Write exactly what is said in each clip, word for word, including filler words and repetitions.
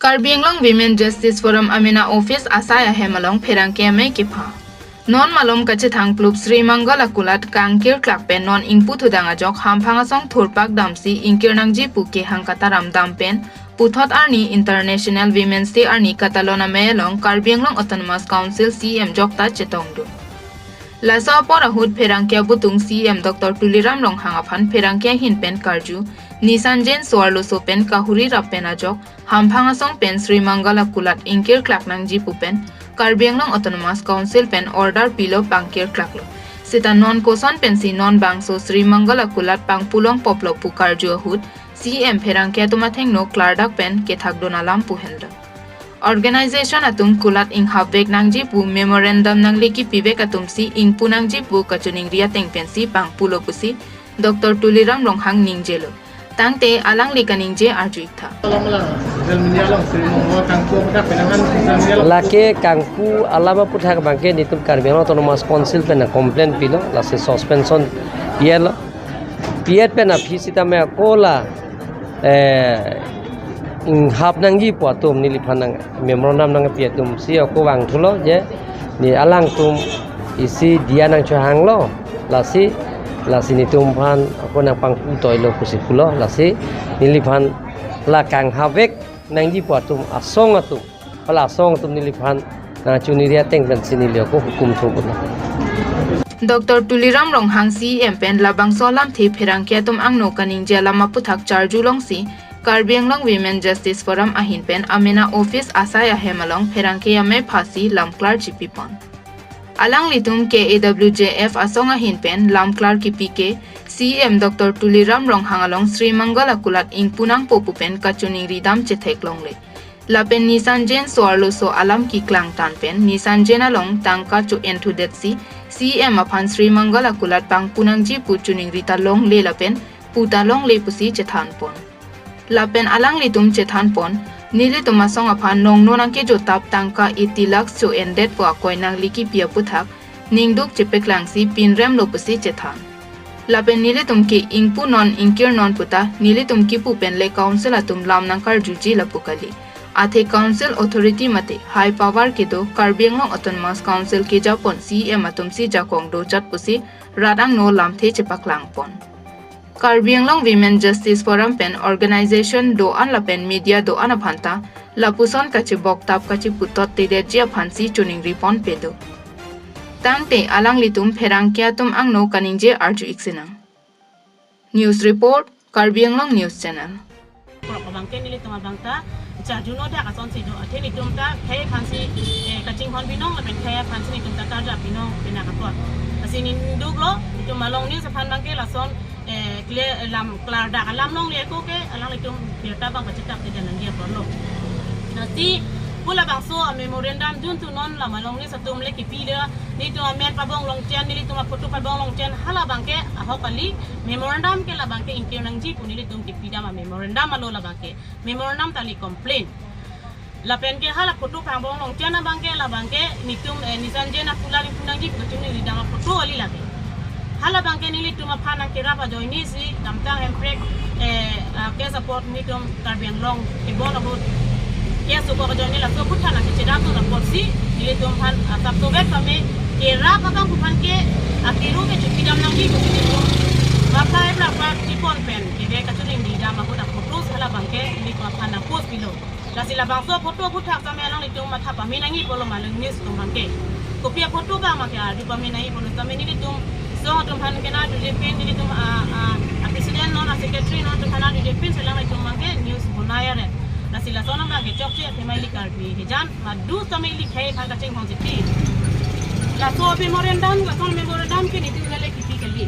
Karbi Anglong Women Justice Forum amena office asai ahem along pherangke amei kepha. Non malom kachethang klup Sri Mangal Akulat kangkir klak pen non ingpu thudang ajok hamphang asong thurpak damsi ingkir nangji pu kehang kataram dam pen puthot arni International Women's Day arni katalon amei along Karbi Anglong Autonomous Council C M jokta chetongdun. Laso apor ahut pherangke abutung C M Doctor Tuliram Ronghang aphan pherangke ahin pen karju, Nisanjen so-arloso pen kahuri rap pen ajok, hamphang asong pen Sri Mangal Akulat ingkir klak nangji pu pen Karbi Anglong Autonomous Council pen order pilo pangkir klaklo. Seta non koson pensi non bangso Sri Mangal Akulat pangpulong poplo pu karju ahut, C M pherangke atum athengno klardak pen kethakdun alam pu henlo. Organization atum kulat inghapvek nangji pu memorandum nangli kipivek atumsi ingpu nangji pu kachiningri ateng pensi pangpulo pusi Doctor Tuliram Ronghang ningjelo. Tangte alangli kaningje arju iktha. Lake kangpu alam aputhak abangke nelitum Karbi Anglong Autonomous Council pen complaint pilo, lasi suspension pilo. Pi-et pen aphi sitame ako la, eh, inghap nangji pu atum neliphan nang memorandum nangpi atumsi ako vangthulo je ne alangtum isi diya nangchohanglo, lasi, lasi nelitum aphan ako nangpangpu toilo pusi pulo, lasi neliphan la kanghapvek nangji pu atum asong atum, hala asong atum neliphan nangchiningri ateng pensi neli ako hukum thu pulo. Doctor Tuliram Ronghang C M pen labangso alamthe pherangke atum angno kaningje alam aputhak charju longsi Karbi Anglong Women Justice Forum ahin pen amena office asai ahem along pherangke amei phasi lamklar chipipon. Alanglitum K A W J F asong ahin pen lamklar kipi ke C M Doctor Tuliram Ronghang along Sri Mangal Akulat ingpu nangpo pu pen kachiningri dam chethek longle. Lapen Nisanjen so-arloso alam keklang tan pen Nisanjen along tangka cho-en thudetsi C M aphan Sri Mangal Akulat pangpu nangji pu chiningri ta longle lapen pu ta longle pusi chethanpon. Lapen alanglitum chethanpon, nelitum asong aphan nongno nangkejotap tangka eighty lakhs cho-endetpo akoi nangli kipi aputhak, ningduk chepeklangsi pinremlo pusi chethan. Lapen nelitum ke ingpu non ingkir non puta, nelitum kipu pen le council atum lam nangkarjuji lapu kali. Athe council authority mate high power kedo Karbi Anglong Autonomous Council kejapon C M atumsi jakong dojat pusi rat angno lamthe chepaklangpon. Karbi Anglong Women Justice Forum pen organization do-an lapen media do-an aphanta lapuson kachibok tap kachiputot tedetji aphansi chiningri ponpe do. Tangte alanglitum pherangke atum angno kaningje arju iksinang. News report, Karbi Anglong News Channel. Prok abangke nelitum abangta charjuno dak asonsi do. Athe nelitum ta khei aphansi, eh, kachinghon binong lapen khei aphansi nelitum ta karja binong pina kapot. Lasi ningduklo, nelitum Malong News aphan abangke lason, eh, clear, eh, lamklar dak alam longle ako ke, alanglitum birta abang pachethak ke janang dia porlo. Lasi pu labangso a memorandum dun thu non la Malong News atum le kipilo, nelitum amen pabong longchen, nelitum aphoto pabong longchen, hala abangke ahok kali, memorandum ke labangke ingkir nangji pu nelitum kipidam a memorandum alo labangke. Memorandum ta le complaint. Lapen ke hala photo pabong longchen abangke labangke nelitum, eh, Nisanjen akulat ingpu nangji pu kachiningri dam aphoto kali lake. Hala abangke nelitum aphan nangkerap ajoinesi Kamtang Hemprek, eh, ah, case apot nelitum Karbi Anglong kebon ahut case sokok ajoine laso aputhak nangkechedam dun apotsi nelitum aphan, ah, asap sovek kami kerap abang aphan ke akiru ke chupidam nangji pu nelitum. Bapai berapa tipon pen kede kachiningri dam ahut aphoto hala abangke nelitum aphan nangpost pilo. Lasi labangso photo aputhak tame alanglitum matha pame nangji pulo Malong News atum abangke. Kopi aphoto abang make arju pame nangji pulo tame nelitum asong atum aphan ke nangdunde pin, nelitum a, a, a president non, a secretary non atum aphan nangdunde pin selang nelitum abangke news bonai are. Lasi lason abangke chokche athema ili Karbi hijan madu tame ili khei aphan kachinghon siti. Laso memorandum, lason memorandum ke nelitum lale kipi kali.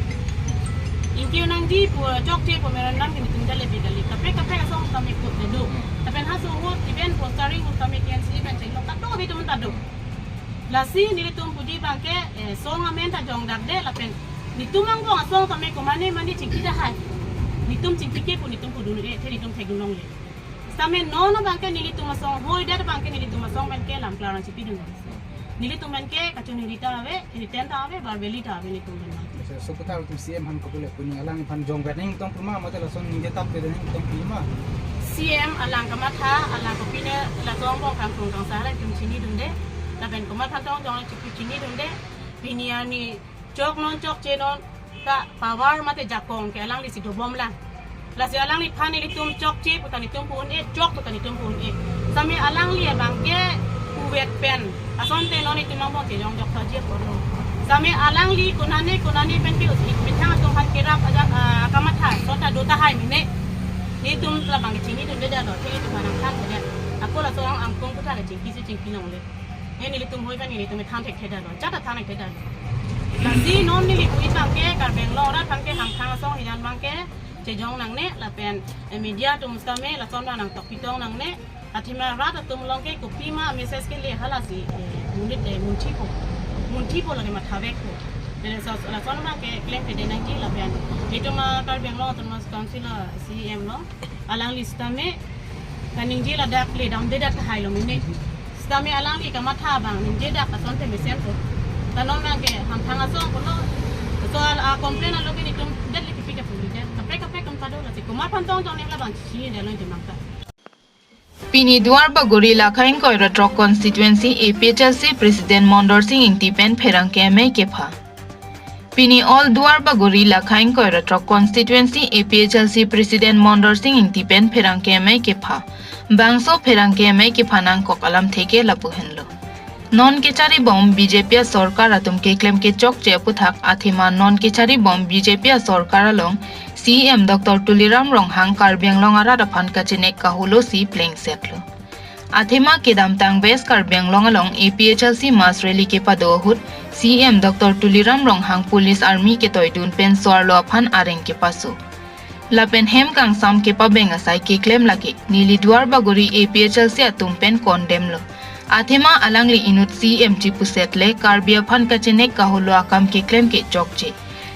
Ingkir nangji pu chokche pu memorandum ke nelitum lale pi kali. Kaprek kaprek asong tame kut dedu. Lapen haso ahut event postering ahut tame K N C pen chenglok ta do, bitum ta do. Lasi nelitum pudi abangke, eh, song amen ta jongdakde lapen nelitum angbong asong tame komane mane chingki tahai. Nelitum chingki ke pu nelitum pudun re, the nelitum thekdun longle. Sitame non abangke nelitum asong, hoidet abangke nelitum asong pen ke lamklar nangchipidun. Nelitum pen ke kachiningri ta ave, written ta ave, verbally ta ave nelitum pen. Acha, so aputhak nelitum C M aphan kopilo pu neli, alangphan jongvet nangtong pu ma, mate lason ningje tap ke nangtong pu ma? C M alang kamatha, alang kopine laso angbong kangtung kangsa alang tum chinidunde. Lapen komat aphan tong tong chipu chinidunde. Pini arni chok non chokche non ta power mate jakong ke alanglisi dobomlang. Lasi alangliphan ilitum chokche pu ta nelitum pu un-e, chok pu ta nelitum pu un-e. Sitame alangli abangke puvet pen asonte non itum angbong chejong jok thaji apotlo. Sitame alangli konane konane pen ke usi methang atum aphan kerap aja, ah, kamatha asonta do tahai mene. Nelitum labang ke chinidunde detlo, the itum aphan nangthan ke det. Ako laso ang angkung kuthan chingkisi chingki longle. Ne nelitum hoi pen nelitum than thekthedetlo, chata than thekthedetlo. Lasi non neli pu-i abangke Karbi Anglong arat abangke Hamthang asong hijan abangke chejong nangne lapen, eh, media atum sitame lason abang nangtok pitong nangne. Athema rat atum along ke kopima message kele halasi, eh, monit, eh, munthi po. Munthi po lake matha vek po. Laso, lason abangke klem pede nangji lapen itum a Karbi Anglong Autonomous Council a C M lo. Alangli sitame kaningje ladak le damde dak tahai lo mene. Sitame alangli kamatha abang ningje dak asonte mesen po. Ta non abangke Hamthang asong pulo. So al a complain alo ke nelitum det le kipi ke puli det. Kaprek kaprek kam pado lasi komat aphan tong tong ne labang chinidetlo nelitum abangke. Pini Duarbagori Lakha ingkoi ra throk constituency A P H L C President Mondor Sing Ingti pen pherangke amei kepha. Pini all Duarbagori Lakha ingkoi ra throk constituency A P H L C President Mondor Sing Ingti pen pherangke amei kepha. Bangso pherangke amei kepha nangkok alamthe ke lapu henlo. Non kecharibom B J P asorkar atum keklem kechokche aputhak athema non kecharibom B J P asorkar along C M Doctor Tuliram Ronghang Karbi Anglong arat aphan kachenek kaholosi plengsetlo. Athema kedamtang West Karbi Anglong along A P H L C mass rally kepado ahut C M Doctor Tuliram Ronghang police army ketoidun pen so-arlo aphan areng kepaso. Lapen hem kangsam kepabeng asai keklem lake neli Duarbagori A P H L C atum pen condemn lo. Athema alangli inut C M chipuset le Karbi aphan kachenek kaholo akam keklem kechokche.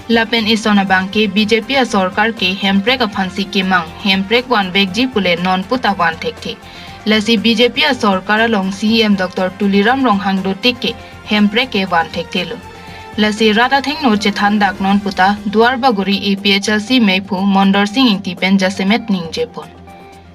Lapen ison abangke B J P asorkar ke hemprek aphansi kemang, hemprek vanvekji pule non puta van thekthe. Lasi B J P asorkar along C M Doctor Tuliram Ronghang dotik ke hemprek ke van thekthelo. Lasi rat athengno chethan dak non puta Duarbagori A P H L C meiphu Mondor Sing Ingti pen jasemet ningjepon.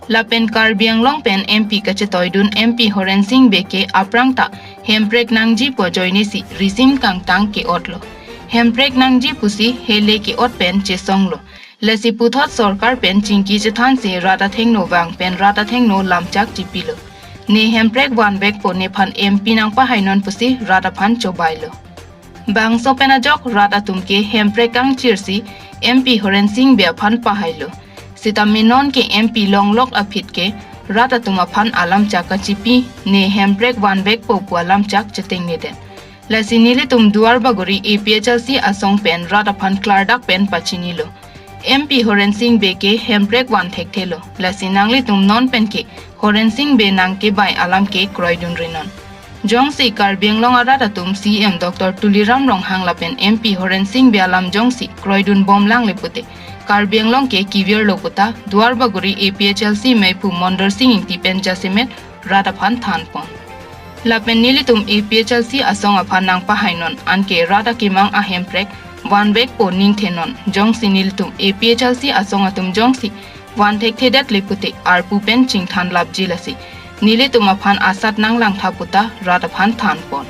Lapen Karbi Anglong pen M P kachetoidun M P Horen Sing Bey ke aphrang ta hemprek nangji pu ajoinesi risim kangtang ke-otlo. Hemprek nangji pusi hele ke-ot pen chesonglo. Lasi puthot sorkar pen chingki chethansi rat athengno vang pen rat athengno lamchak chipilo. Ne hemprek vanvekpo, nephan M P nangpahainon pusi rat aphan chobailo. Bangso pen ajok rat atum ke hemprek kangchirsi M P Horen Sing Bey aphan pahailo. Sitame non ke M P longlok aphi ke rat atum aphan alamchak kachipi, ne hemprek vanvekpo pu alamchak chetengnedet. Lasi nelitum Duarbagori A P H L C asong pen rat aphan klardak pen pachinilo. M P Horen Sing Bey ke hemprek van thekthelo. Lasi nanglitum non pen ke Horen Sing Bey nangkebai alam ke kroidunrenon. Jongsi Karbi Anglong arat atum C M Doctor Tuliram Ronghang lapen M P Horen Sing Bey alam jongsi kroidunbomlangle pute Karbi Anglong ke kivirlo puta Duarbagori A P H L C meiphu Mondor Sing Ingti pen jasemet rat aphan thanpon. Lapen nelitum A P H L C asong aphan nangpahainon, anke rat akemang ahemprek vanvekpo ningthenon, jongsi nelitum A P H L C asong atum jongsi van thekthedetle pute arpu pen chingthan lapji lasi nelitum aphan asat nanglangtha puta rat aphan thanpon.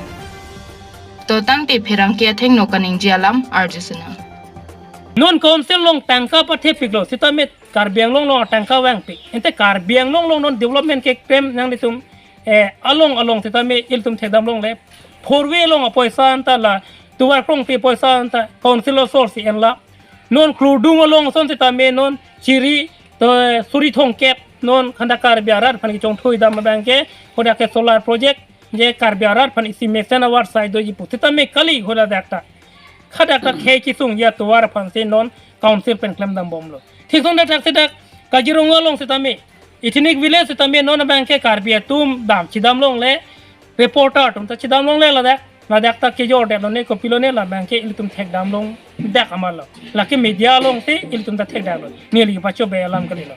To tangte pherangke athengno kaningje alam arjusenang. Non council along tangka pathepiklo, sitame Karbi Anglong along tangka vangpik. Ente Karbi Anglong along non development keklem nanglitum, eh, along along sitame ilitum thekdamlongle. Four way along apoisa anta la, tovar krongpi apoisa anta, council asource si enla. Non Kurdung along ason sitame non chiri, to, eh, suri thomkep, non khanda Karbi arat aphan kechongthuidam abangke, hadak ke solar project, je Karbi arat aphan isi mesen awar sai doji pu. Sitame kali hadak ta. Hadak ta khei kesung ya tovar aphansi non council pen klemdambomlo. Thikson dak dak sedak Kaziranga along sitame, ethnic village sitame non abangke Karbi atum dam chedamlongle, reporter atum ta chedamlongle ladak. Ladak ta kejordetlo ne kopilo ne labangke ilitum thekdamlong dak amarlo. Lake media alongsi ilitum ta thekdamlo. Neli pachobe alam kalilo.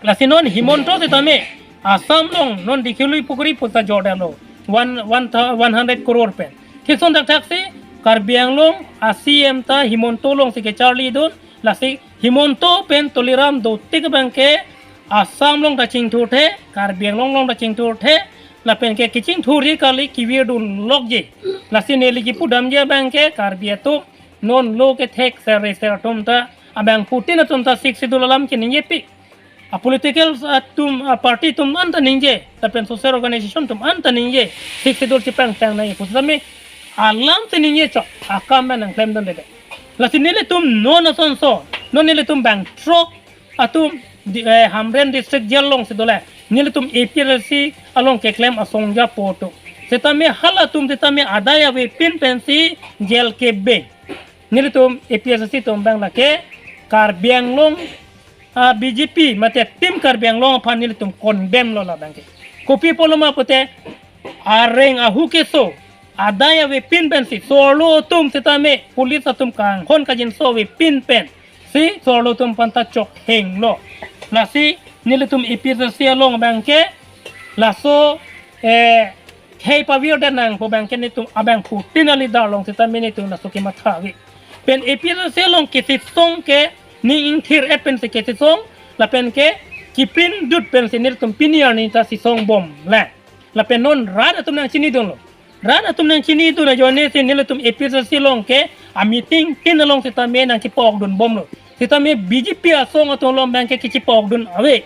Lasi non Himanta sitame Assam along non Dighali Pukhuri puta jordetlo. One, one thou-, one hundred crore pen. Thikson dak thaksi Karbi Anglong a C M ta Himanta alongsi kecharlidun. Lasi Himanta pen Tuliram dotik abangke Assam along ta chingthurthe, Karbi Anglong along ta chingthurthe, lapen ke kechingthurji kali kevirdun lokji. Lasi neli kipudamji abang ke Karbi atum non lo kethek ser reser atum ta abangphutin atum ta Sixth Schedule alam keningjepi. A political atum, a party atum anta ningje, lapen social organization atum anta ningje, Sixth Schedule chepangthang nangji pu setame alam si ningje chok, akam nangklemdunde. Lasi nelitum non asonso, non nelitum bangthrok atum di, eh, Hamren district jail alongsi dolo. Nelitum A P H L C along keklem asong japo atum. Setame halatum setame adai avepin pensi jail kebe. Nelitum A P H L C atum abang lake Karbi Anglong, ah, B J P mate Team Karbi Anglong aphan nelitum condemn lo labang ke. Kopi apotlo ma pute areng ahu keso adai avepin pensi so-arlo atum setame police atum kanghon kajinso avepin pensi so-arlo atum aphanta chokhenglo. Lasi nelitum A P H L C along abang ke laso, eh, khei pavirdet nangpo abang ke nelitum abangphutin a-leader along setame nelitum laso kematha ave. Pen A P H L C along kesisong ke ning ingthir-et pensi kesisong, lapen ke kepindut pensi nelitum pini arni ta sisongbomlang. Lapen non rat atum nangchinidunlo. Rat atum nangchinidun ajoine si nelitum A P H L C along ke a-meeting tin along setame nangchepa-okdunbomlo. Setame B J P asong atum along abang ke kechepa-okdun ave.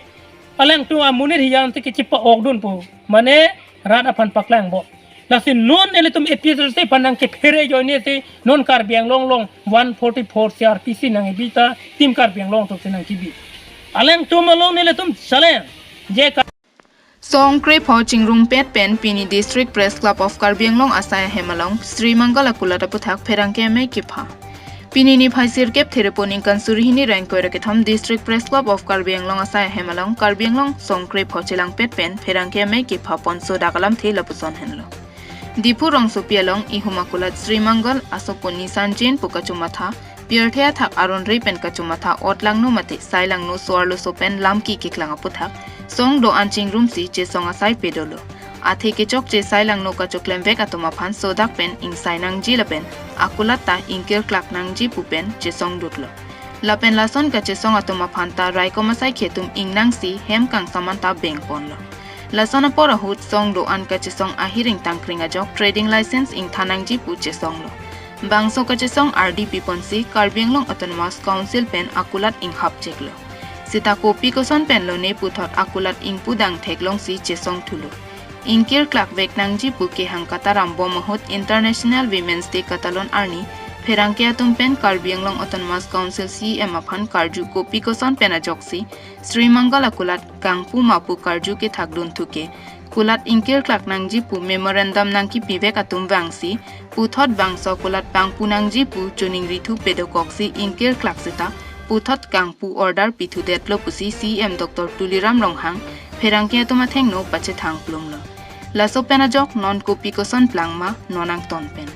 Alangtum amonit hijan si kechepa-okdun pu mane rat aphan paklangbom. Lasi non nelitum A P H L C aphan nangkephere ajoine si non Karbi Anglong along one forty-four C R P C nangkebi ta Team Karbi Anglong atum si nangkebi. Alangtum along nelitum challenge je ka- Song krepho chingrumpet pen pini District Press Club of Karbi Anglong asai ahem along Sri Mangal akulat aputhak pherangke amei kepha. Pini niphai sirkep Therepo ningkan suri hini ra ingkoi ra kethom District Press Club of Karbi Anglong asai ahem along Karbi Anglong song krepho chelangpet pen pherangke amei kephapon sodak alamthe lapuson henlo. Diphu rongsopi along ihum akulat Sri Mangal asopo Nisanjin pu kachomatha, pirthe athak aron re pen kachomatha ot langno mate sai langno so-arloso pen lamki keklang aputhak song do-an chingrumsi chesong asai pedolo. Athe kechokche sai langno kachoklemvek atum aphan sodak pen ingsai nangji lapen akulat ta ingkirklak nangji pu pen chesongdutlo. Lapen lason kachesong atum aphanta raikom asaikhi atum ingnangsi hem kangsam anta bengponlo. Lason apor ahut song do-an kachesong ahiring tangkring ajok trading license ingthan nangji pu chesonglo. Bangso kachesong ardi piponsi Karbi Anglong Autonomous Council pen akulat inghapcheklo. Seta kopi koson pen lone puthot akulat ingpudang theklongsi chesongthulo. Ingkirklakvek nangji pu kehang katarambom ahut International Women's Day katalon arni pherangke atum pen Karbi Anglong Autonomous Council C E M aphan karju kopi koson pen ajoksi Sri Mangal akulat kangpu ma pu karju kethakdun thuke kulat ingkirklak nangji pu memorandum nangkipivek atum vangsi puthot bangso akulat pangpu nangji pu choningri thu pedokoksi ingkirklak seta puthot kangpu order pithudetlo pusi C E M Doctor Tuliram Ronghang pherangke atum athengno pachethangplumlo. Laso pen ajok non kopi koson plangma non angton pen.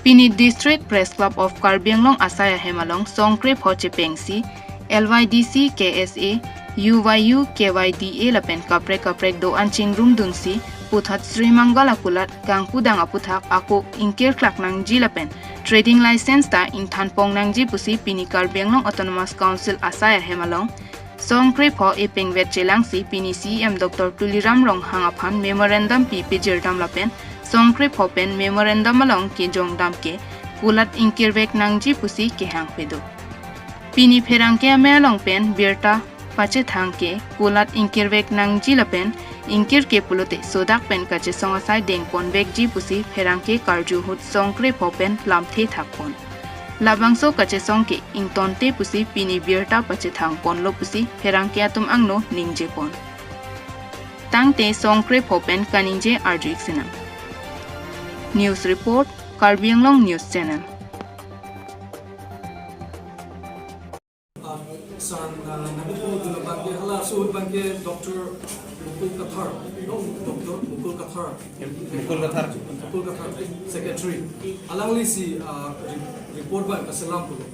Pini District Press Club of Karbi Anglong asai ahem along song krepho chepengsi L Y D C, K S A, U Y U, K Y D A lapen kaprek kaprek do-an chingrumdunsi puthot Sri Mangal akulat kangpudang aputhak ako ingkirklak nangji lapen trading license ta ingthanpon nangji pusi pini Karbi Anglong Autonomous Council asai ahem along song krepho epengvet chelangsi pini C E M Doctor Tuliram Ronghang aphan memorandum pi pejirtam lapen song krepho pen memorandum along kejongdam ke kulat ingkirvek nangji pusi kehang pedo. Pini pherangke amei along pen birta pachethang ke kulat ingkirvek nangji lapen ingkir ke pulote sodak pen kachesong asai dengponvekji pusi pherangke karju ahut song krepho pen lamthe thakpon. Labangso kachesong ke ingtonte pusi pini birta pachethangponlo pusi pherangke atum angno ningjepon. Tangte song krepho pen kaningje arju-ik sinang. News report, Karbi Anglong News Channel. Ah, san, ah, nangketongdun abang ke hala suhut abang ke Doctor Mukul Kathar, no, Doctor Mukul Kathar. Mukul Kathar. Mukul Kathar, Secretary. Alanglisi, ah, re-, report abang kaselam pulo.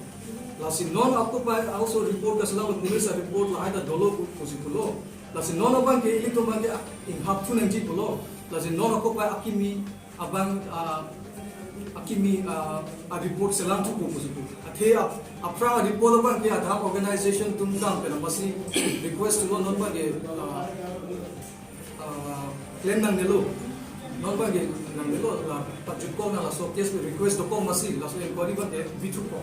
Lasi non ako pai also report kaselam, police a-report lahai ta dolo pu-, pusi pulo. Lasi non abang ke ilitum abang ke inghapthu nangji pulo. Lasi non ako pai akimi abang, ah, kimi, ah, a-report selam thupo pusi pu. Athe ap-, aphrang a-report abangke adhak organization atum dam pen amatsi request lo non abangke, ah, ah, claim nangnelo. Non abangke nangnelo, la pajut kong na laso case request dokok amatsi, laso inquiry abangke bithupo.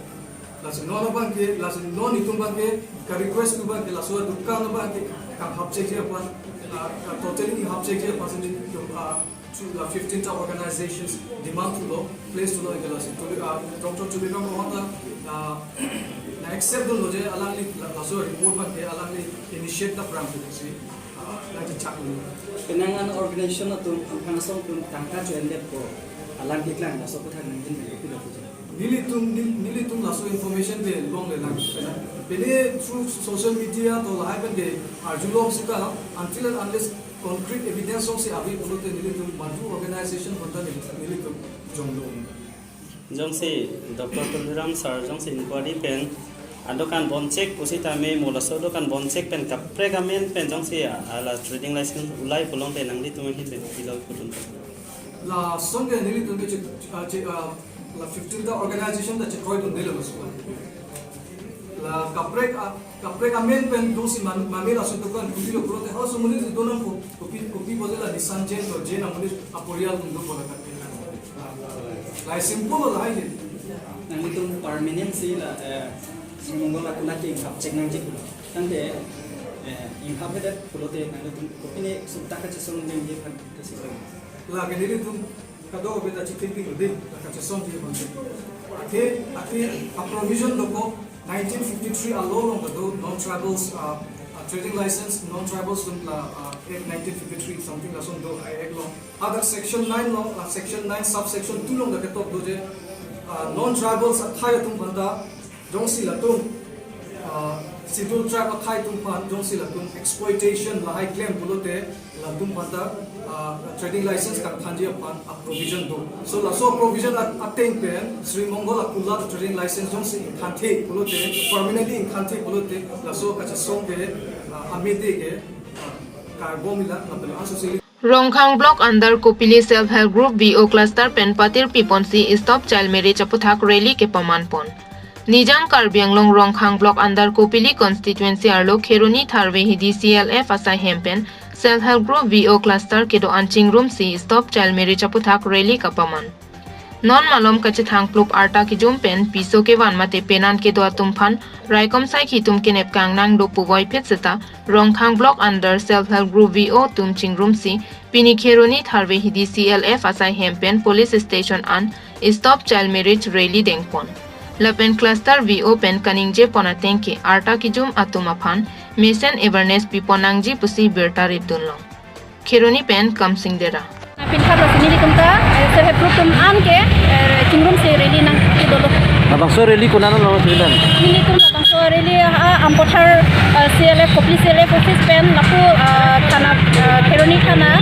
Lasi non abangke, lasi non itum abangke, ka-request atum abangke, laso dukan abangke, kanghap chekji aphan, ah, ah, totally inghap chekji aphan si, ah, to, ah, fifteen ta organizations demand thulo, place thulo, anke lasi, tuli, ah, Doctor Tuliram Ronghang ta, ah, na accept dunlo je, alangli, la-, laso report abangke, alangli initiate ta prang thulo si, ah, na chechak lo. Penang an organization atum, anphang asong atum, tangka cho-endetpo, alam keklang, laso aputhak nangdin, nangdin, nangdin. Nelitum, nel-, nelitum laso information ke longlelang. Pini through social media to lahai pen ke arjulong sita until and unless concrete evidence alongsi ave pulote nelitum madu organization aphanta nel-, nelitum jonglo. Jongsi Doctor Tuliram sir jongsi inquiry pen adokan bonchek pusitame mo laso adokan bonchek pen kaprek amen pen jongsi ala trading license ulai pulote nanglitum ahin pen pilo putun. Lason ke nelitum ke che-, ah, che-, ah, la fifteen ta organization ta chekroidundelo laso. La kaprek a-, kaprek amen pen dosi man-, mame laso dukan kopilo pulote halaso amonit si donangpo, kopi, kopi bote la Nisan Jain to Jain amonit aporial atum dopo la kaprek. Lahai simple lahai ke. Nanglitum permanent si la, eh, Sri Mongol akulake inghap chek nangji pulo. Tangte, eh, inghaphedet pulote nanglitum kopine sumta kachesong nangji aphan kasi. Lake nelitum kadokave ta chithinpiklo dei, la kachesongji aphan. Athe, athe, a-provision dokok nineteen fifty-three a-law along kedo non-tribals, uh, uh, trading license, non-tribals atum la, uh, Act nineteen fifty-three something lason do, I Act along. Hadak section nine along, uh, section nine subsection two along ketok do je, uh, non-tribals akhei atum aphanta, jongsi latum, ah, Scheduled Tribe akhei atum aphan, jongsi latum exploitation lahai claim pulote, latum aphanta, ah, trading license kangthanji aphan a-provision do. So laso provision at-, ateng pen, Sri Mongol akulat trading license jongsi ingthanthe pulote, permanently ingthanthe pulote, laso kachesong ke, ah, amede ke, ah, karbomila, lapen asosili. Rongkhang Block under Kopili Self Help Group V O Cluster pen patir piponsi Stop Child Marriage aputhak rally kepamanpon. Nijang Karbi Anglong Rongkhang Block under Kopili Constituency arlo Kheroni Tharve Hidi C L F asai hem pen Self Help Group V O Cluster kedo-an chingrumsi Stop Child Marriage aputhak rally kapaman. Non malom kachethang plup arta kejum pen piso kevan mate penan kedo atum aphan raikom saikhi atum kenep kangnang do puvoiphit seta Rongkhang Block under Self Help Group V O atum chingrumsi pini Kheroni Tharve Hidi C L F asai hem pen police station an Stop Child Marriage rally dengpon. Lapen cluster V O pen kaningjepon ateng ke arta kejum atum aphan mesen awareness pipon nangji pusi birta ripdunlong. Kheroni pen Kamsing Dera. Pini kharlo si nelitum ta, eh, Self Help Group atum an ke, eh, chingrumsi rally nangkedolo. Labangso rally konat along chidan? Nelitum labangso rally ha Ampothar, eh, C L F, Kopili C L F office pen lapu, eh, thana, eh, Kheroni thana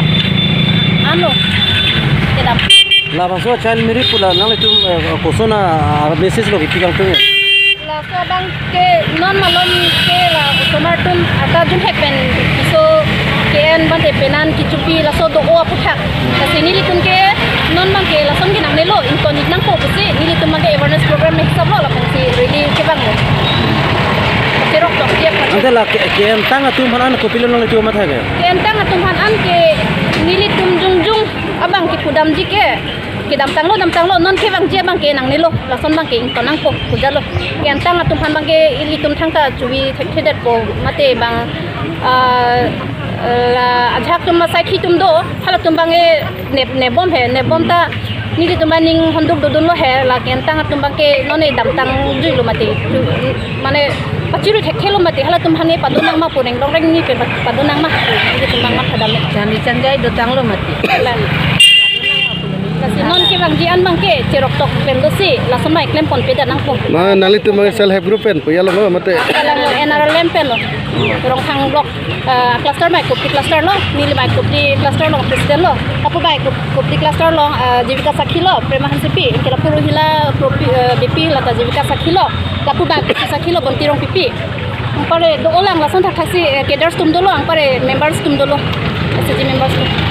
anlo kedam. Labangso child marriage pu la nanglitum, eh, koson a, a-message lo kipi kangtung? Laso abang ke non malom ke la osomar atum arta jumhek pen piso ke-en bante penan kechopi laso do-o aputhak. Lasi nelitum ke non abang ke lason ke nangnelo, ington-ik nangpo pusi nelitum abang ke awareness program hisap lo lapensi rally kevanglo. Cherok tok dia. Ante la ke, ke-entang atum aphan an kopilo nanglitum matha ke? Ke-entang atum aphan an ke nelitum jongjong abang ke pudamji ke. Kedamtanglo, damtanglo, non kevangji abang ke nangnelo, lason abang ke ington nangpo, kujalo. Ke-entang atum aphan abang ke ilitum thangta chuvi thekthedetpo, mate bang, ah, la ajahak atum asaikhi atum do, halatum abang ke nep, nepbom he, nepbom ta, nelitum abang ning honduk dodunlo he, la ke-entang atum abang ke non e damtangjuilo mate. Chu, mane, pachiri thekthelo mate, halatum aphan e padonang ma pu, reng longreng ni pen pa-, padonang ma pu, nelitum abang mathadam. Chani chanjai dotanglo mate. Lasi non kevangji an abang ke cherok tok pen dosi, lason abang klem ponpedet nangpo. Ma, nanglitum abang Self Help Group pen pu ya lo mate? N R L M pen lo. Rongkhang Block, eh, cluster abang Kopili cluster lo, neli abang Kopili cluster lo, president lo. Lapu abang Kop-, Kopili cluster lo, eh, Jivika Sakhi lo, Prema Hansepi, anke lapu Rohila Propi, eh, Beypi lata Jivika Sakhi lo. Lapu abang Kopili Sakhi lo, Bonti Rongpipi. Anpar do-olang lason thakthaksi, eh, cadres atum dolo, anpar members atum dolo, S H G members atum.